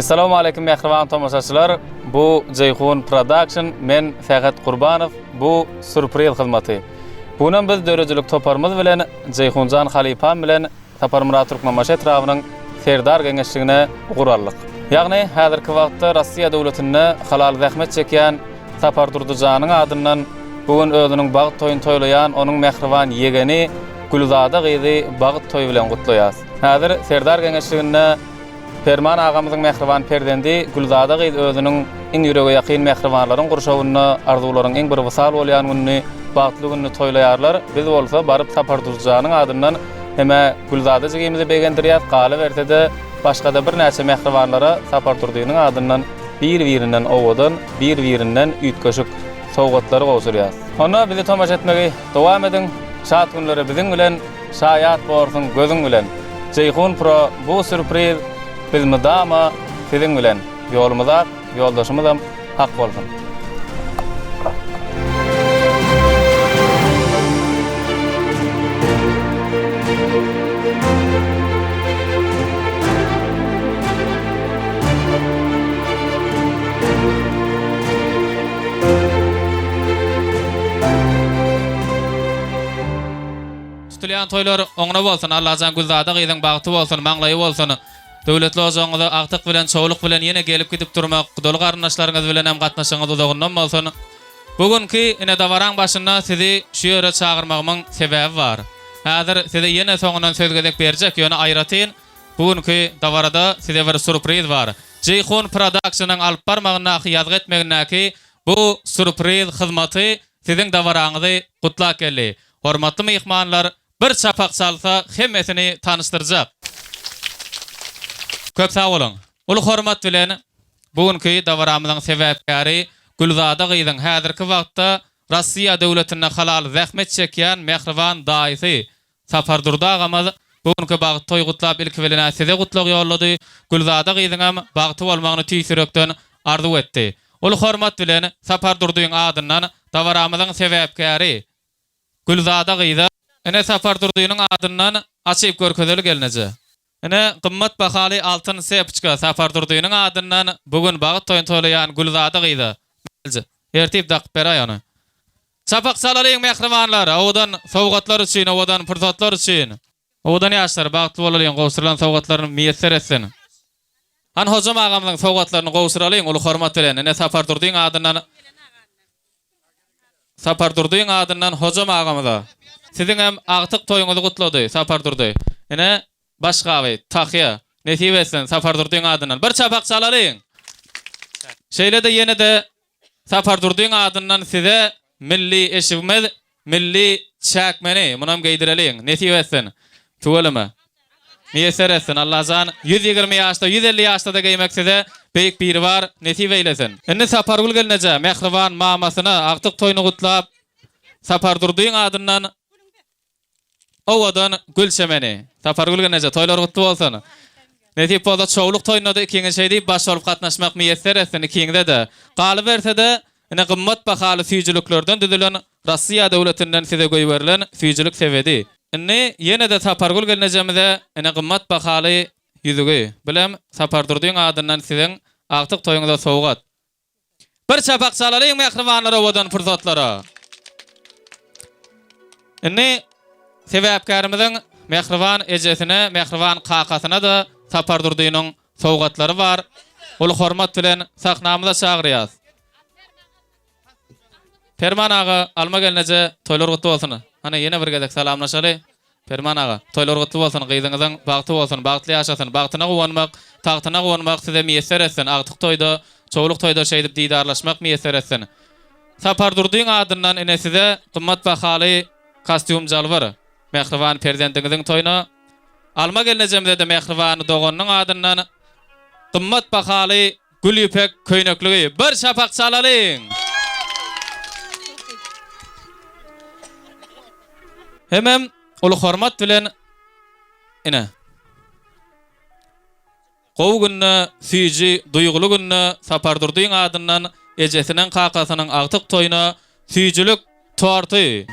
Essalamu aleýkum mähriban tomaşaçylar. Bu Jeýhun Production, men Sähet Gurbanow, bu sýurpriz hyzmaty. Bu günem biz döredijilik toparymyz bilen Jeýhunjan halypam bilen Saparmyrat Türkmenbaşy etrabynyň Serdar geňeşligine ugur aldyk. Ýagny häzirki wagtda Russiýa döwletinde halal zähmet çekýän Sapardurdy janyň adyndan bu gün özüniň bagt toýuny toýlaýan onuň mähriban ýegeni Gülzada gyzy bagt toýy bilen gutlaýas. Häzir Serdar geňeşliginde Perman agamyzyň mähriban perzendi Gülzada gyz özüniň iň ýürege ýakyn mähribanlaryň gurşawynda arzuwlaryň iň bir wysal bolýan gününi, bagtly gününi toýlaýarlar. Biz bolsa baryp Sapardurdy janyň adyndan hem-ä Gülzada jigimizi begendirýäs, galyberse-de başga-da birnäçe mähribanlara Sapardurdynyň adyndan bir-birinden owadan, bir-birinden üýtgeşik sowgatlary gowşurýas. Onda bizi tomaşa etmegi dowam ediň, şat günlere biziň bilen şaýat borsuň gözüň bilen. Jeýhun Pro bu sýurpriz biz mydama siziň bilen. Ýolumyz ak, ýoldaşymyzam hak bolsun. Tutulýan toýlar oňuna bolsun Allajan Gülzada gyzyň bagty bolsun maňlaýy bolsun Döwletli ojagyňyza agtyk bilen çowluk bilen ýene gelip gidip durmak doly garyndaşlaryňyz bilenem gatnaşygyňyz uzagyndan bolsun Bu günki ine dabaraň başynda sizi şu ýere çagyrmagymyň sebäbi bar. Häzir size ýene soňundan söz gezek berjek ýöne aýratyn bu günki dabarada size bir surpriz bar. Jeýhun Productionyň alyp barmagyndaky ýazgy etmegindäki bu surpriz hyzmaty siziň dabaraňyzy gutlap geldi. Hormatly myhmanlar bir çapak çalsa hemmesini tanyşdyrjak. Köp sag boluň. Uly hormat bilen bu günki dabaramyzyň sebäpkäri Gülzada gyzyň häzirki wagtda Rossiýa döwletinde halal zähmet çekýän mähriban daýysy Sapardurdy agamyz bu günki bagt toý gutlap ilki bilen-ä size gutlag ýollady, Gülzada gyzyňam bagty bolmagyny tüýs ýürekden arzuw etdi. Uly hormat bilen Sapardurdyň adyndan dabaramyzyň sebäpkäri Gülzada gyza. Ine Sapardurdynyň adyndan açyp görkezeli gelneje. Ine, gymmat bahaly altyn sepçka Sapardurdynyň adyndan bu gün bagt toýuny toýlaýan Gülzada gyza. Melje, ertip dakyp beräý ony. Çapak çalalyň mähribanlar, owadan sowgatlar üçin, owadan pursatlar üçin. Owadan ýaşlar, bagtly bolalyň, gowşurylan sowgatlaryny miýesser etsin. Han Hojam agamyzyň sowgatlaryny gowşuralyň uly hormat bilen. Ine, Sapardurdyň adyndan Sapardurdyň adyndan Hojam agamyza. Siziňem agtyk toýuňyzy gutlady, Sapardurdy. Ine, baş gaby, tahýa. Nesip etsin, Sapardurdyň adyndan. Bir çapak çalalyň! Şeýle-de ýene-de Sapardurdyň adyndan size milli eşigimiz, milli çäkmeni, munam geýdireliň. Nesip etsin. Tüweleme. Miýesser etsin Allajan 120 ýaşda 150 ýaşda-da geýmek size Beýik Biribar nesip eýlesin. Indi Sapargül gelneje mähriban mamasyna agtyk toýuny gutlap Sapardurdyň adyndan owadan gül çemeni. Sapargül gelneje toýlar gutly bolsun. Nesip bolsa çowluk toýunda-da ikiňiz şeý diýip baş bolup gatnaşmak miýesser etsin ikiňize-de. Galyberse-de ine gymmat bahaly süýjüliklerden düzülen Rossiýa döwletinden size goýberilen süýjülik sebedi. Indi ýene-de Sapargül gelnejemize ine gymmat bahaly ýüzügi. Bilem Sapardurdyň adyndan siziň agtyk toýuňyza sowgat. Bir çapak çalalyň mähribanlar owadan pursatlara. Indi sebäpkärimiziň mähriban ejesine, mähriban kakasyna-da Sapardurdynyň sowgatlary bar. Uly hormat bilen sahnamyza çagyrýas. Perman aga, Alma gelneje, toýlar gutly bolsun. Hany, ýene bir gezek salamlaşaly. Perman aga, toýlar gutly bolsun, gyzyňyzyň bagty bolsun, bagtly ýaşasyn, bagtyna guwanmak, tagtyna guwanmak size miýesser etsin, agtyk toýda, çowluk toýda şeýdip didarlaşmak miýesser etsin. Sapardurdyň adyndan ine size gymmat bahaly kostýum-jalbar, mähriban perzendiňiziň toýuna. Alma gelnejemize-de mähriban doganynyň adyndan gymmat bahaly Gül ýüpek köýnekligi bir şapak çalalyň! Hemem uly hormat bilen ine. Gowy günde, süýji, duýguly günde Sapardurdyň adyndan ejesiniň, kakasynyň agtyk toýuna süýjülik torty.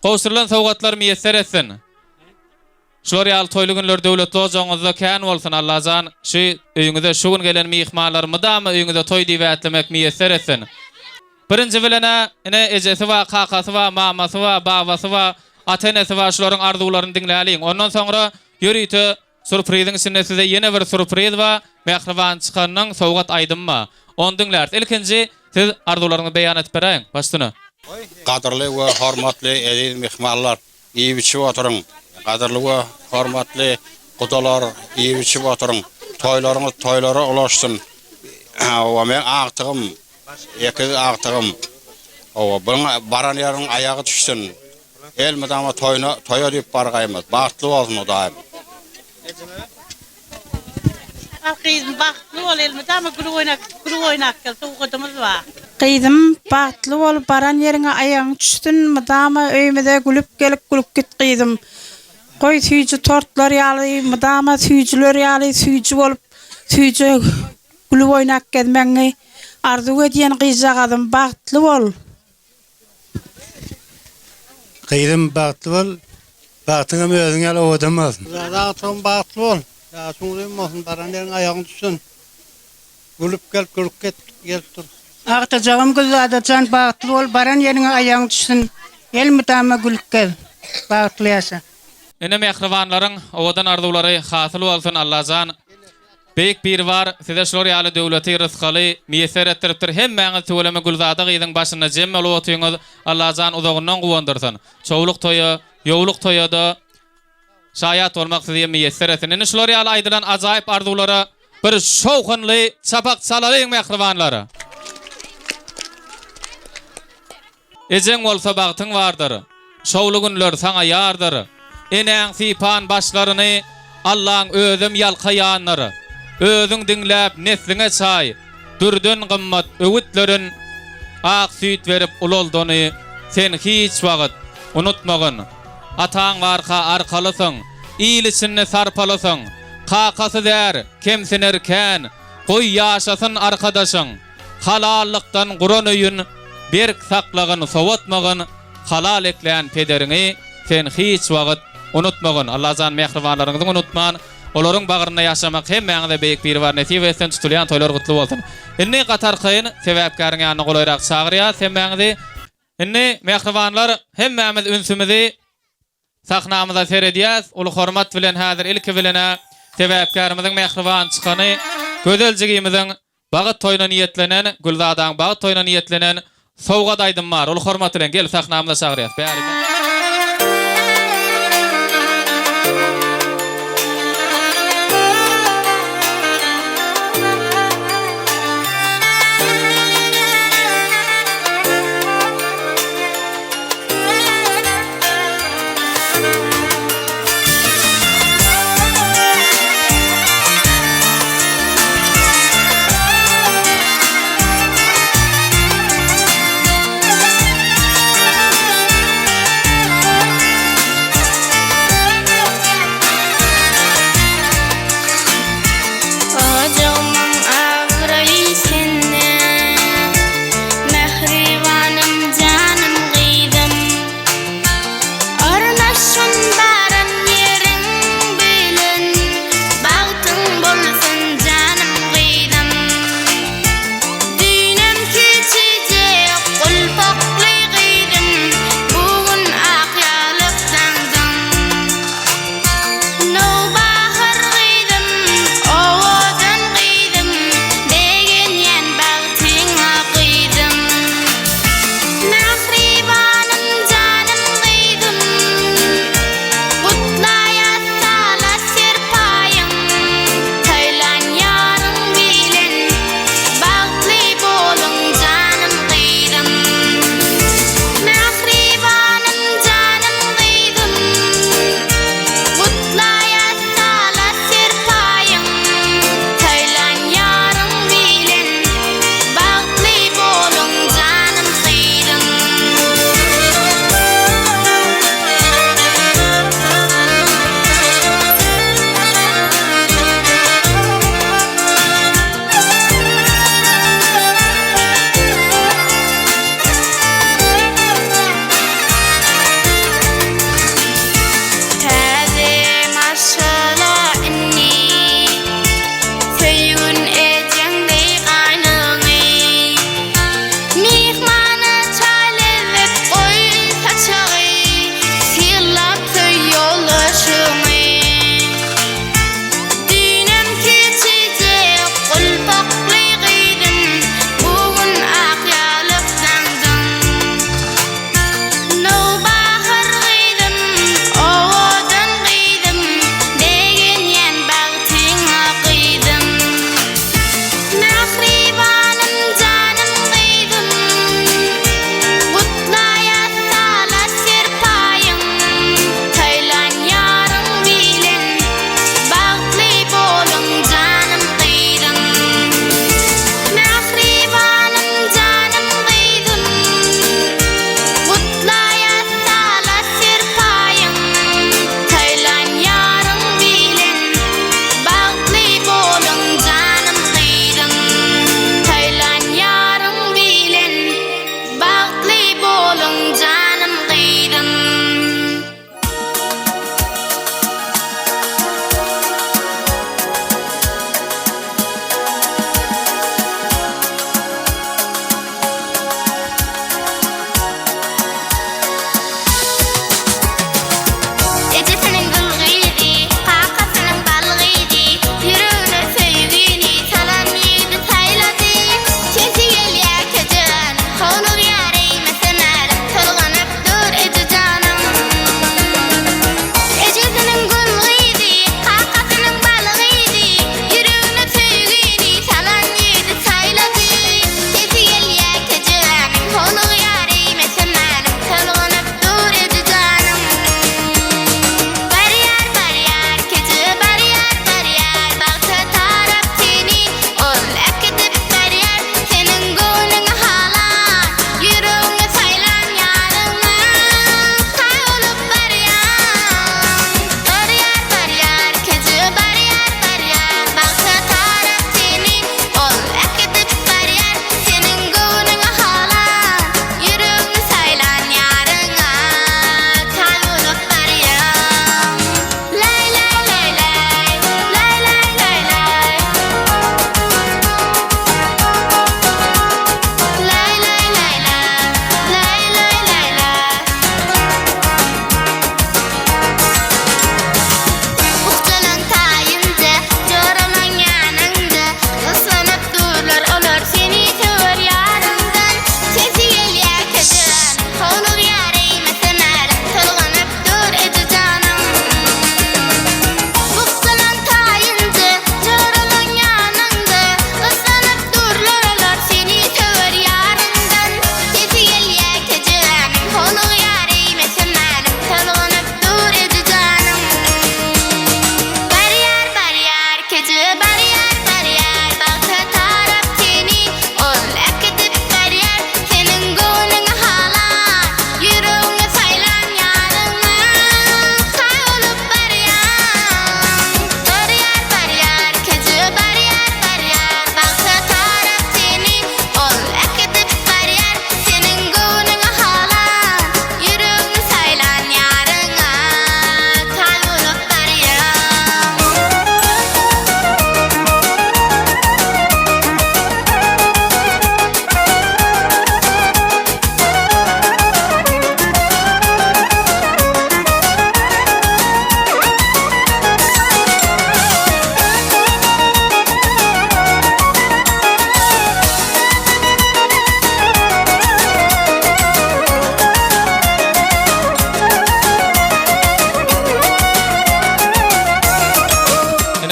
Gowşurylan sowgatlar miýesser etsin. Şular ýaly toýly günler döwletli ojagyňyzda kän bolsun Allajan şu öýüňize şu gün gelen myhmanlar mydama öýüňize toý diýip ätlemek miýesser etsin. Birinji bilenä ine ejesi bar kakasy bar mamasy bar babasy bar ata enesi bar şularyň arzuwlaryny diňläliň ondan soňra ýörite surpriziň içinde size ýene bir surpriz bar mähriban çykanyň sowgat aýdymy bar ony diňläris ilkinji siz arzuwlaryňyzy beýan edip beräýiň baş üstüne. Gadyrly we hormatly eziz myhmanlar! Iýip-içip oturyň, gadyrly we hormatly gudalar, iýip-içip oturyň. Toýlaryňyz toýlara ulaşsyn. Hawa, meň agtygym, ekiz agtygym. Hawa, buň baran ýeriniň aýagy düşsün. Elmydama toýuna, toýa diýip bargaýmyz. Bagtly bolsun Hudaýym. Al gyzym bagtly bol elmydama gülüp oýnap gülüp oýnap gel sowgadymyz bar. Gyzym bagtly bol baran ýeriňe aýagyň düşsün mydama öýümize gülüp gelip gülüp git gyzym goý süýji tortlar ýaly mydama süýjüler ýaly süýji bolup süýji gülüp oýnap gezmegiňi arzuw edýän gyzjagazym bagtly bol. Gyzym bagtly bol, bagtyňam özüň ýaly owadan bolsun. Zada agtygym bagtly bol, ýaşyň uzyn bolsun, baran ýeriňe aýagyň düşsün. Gülüp gel, gülüp git, gelip dur. Agtyjagym Gülzada jan bagtly bol baran ýeriňe aýagyň düşsün elmydama gülüp gez bagtly ýaşa. Ene mähribanlaryň owadan arzuwlary hasyl bolsun Allajan Beýik Biribar size şular ýaly döwleti rysgaly miýesser etdiripdir hemmäňiz tüweleme Gülzada gyzyň başynda jem bolup otyňyz Allajan uzagyndan guwandyrsyn çowluk toýa ýowluk toýada şaýat bolmak size miýesser etsin indi şular ýaly aýdylan ajaýyp arzuwlara bir şowhunly çapak çalalyň mähribanlar. Ejeň bolsa bagtyň bardyr. Şowly günler saňa ýardyr. Enäň sypan başlaryny Allaň özem ýalkaýandyr. Özüň diňläp nesliňe çaý, Dürden gymmat öwütlerin Ak süýt berip ulaldany Sen hiç wagt unutmagyn. Ataň barka arkalysyň, Il içinde sarpalysyň. Kakasyz är kemsiner kän, Goý ýaşasyn arkadaşyň. Halallykdan guran öýün berk saklagyn sowatmagyn halal eklän pederiňi sen hiç wagyt unutmagyn Allajan mähribanlaryňyzyň unutman olaryň bagrynda ýaşamak hemmäňize beýik Biribar nesip etsin tutulýan toýlar gutly bolsun Indi gaty arkaýyn sebäpkäriň ýanyna golaýrak çagyrýas hemmäňizi Indi mähribanlar hemmämiz ünsümizi Sahnamyza seredýäs uly hormat bilen häzir ilki bilenä sebäpkärimiziň mähriban çykany gözel jigimiziň bagyt toýuna niýetlenen Gülzadaň bagyt toýuna niýetlenen sowgat aýdym bar uly hormat bilen gel sahnamyza çagyrýas bäri gel.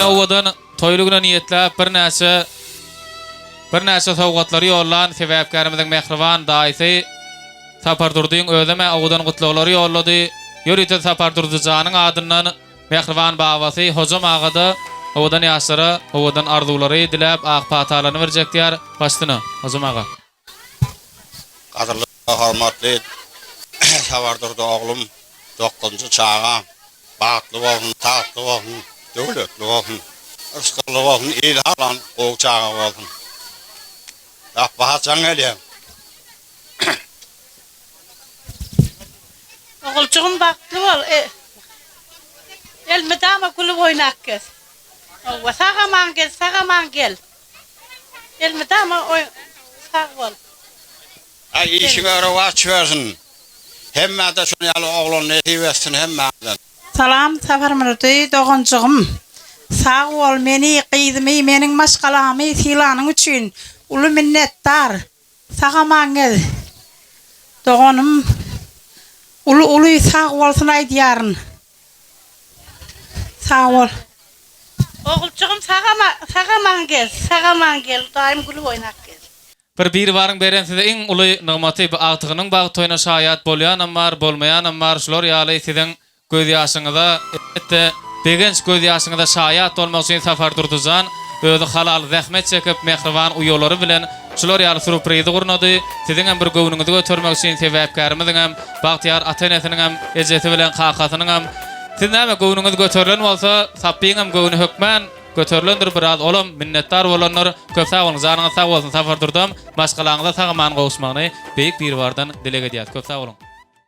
Ine owadan toýly güne niýetläp birnäçe birnäçe sowgatlary ýollan sebäpkärimiziň mähriban daýysy Sapardurdyň özem-ä owadan gutlaglary ýollady. Ýörite Sapardurdy janyň adyndan mähriban babasy Hojam aga-da owadan ýaşlara owadan arzuwlary diläp ak patalaryny berjek diýýär. Başsyna, Hojam aga. Gadyrly we hormatly Sapardurdy oglum, dokuzynjy çagaň bagtly bolsun, tagtly bolsun, döwletli bolsun, yrsgally bolsun, il halan gowy çaga bolsun. Gapy haçan gelýäň? Oguljygym bagtly bol. Elmydama gülüp oýnap gez. Hawa, sag-aman gez, sag-aman gel. Elmydama oý sag bol. Aý işiňe rowaç bersin. Hemmäde şuny ýaly oglan nesip etsin hemmäňizden. Salam Saparmyrdy doganjygym sag bol meni gyzymy meniň maşgalamy sylanyň üçin uly minnetdar sag aman gez doganym uly uly sag bolsun aýdýaryn sag bol. Oguljygym sag-aman gel, sag-aman gel, Hudaýym gülüp oýnap gel. Bir Biribaryň beren size iň uly nygmaty bu agtygynyň bagt toýuna şaýat bolýanam bar, bolmaýanam bar, şular ýaly siziň gözýaşyňyza elbetde begenç gözýaşyňyza şaýat bolmak üçin Sapardurdy jan özi halal zähmet çekip mähriban uýalary bilen şular ýaly sruprizi gurnady, siziňem bir göwnüňizi götermek üçin sebäpkärimiziňem bagtyýar ata-enesiniňem ejesi bilen kakasynyňam Siz näme göwnüňiz göterilen bolsa Sapbyňam göwni hökmän göterilendir biraz olam minnetdar bolandyr köp sag boluň janyňyz sag bolsun Sapardurdam maşgalaňyza sag aman gowuşmagyny Beýik Biribardan dileg edýäs köp sag boluň.